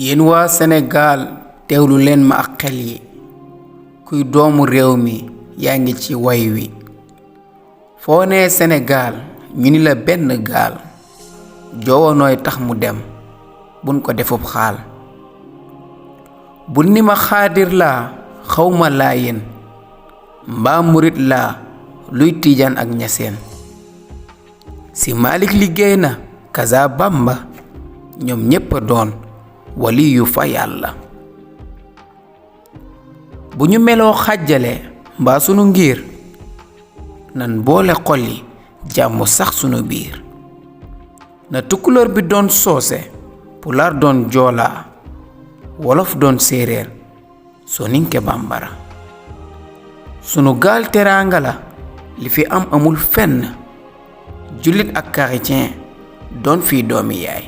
yéen waa Sénégal teewlu leen ma ak xel yi kuy doomu réew mi yaa ngi ci way wi foo nee Sénégal ñu ni la benn gaal joowanooy tax mu dem buñ ko defub xaal bu ni ma xaadir laa xawma laa yéen mbaa murit laa luy tiijaan ak ñaseen si Malik liggéey na kaza Bamba ñoom ñépp a doon wali yu fa yàlla bu ñu meloo xàjjale mbaa sunu ngir nan boole xol yi jàmm sax sunu biir na tukkulóor bi doon soose pulaar doon joolaa wolof doon séeréer soninke bambara sunu gaal teraanga la li fi am amul fenn jullit ak chrétien doon fii doomi yaay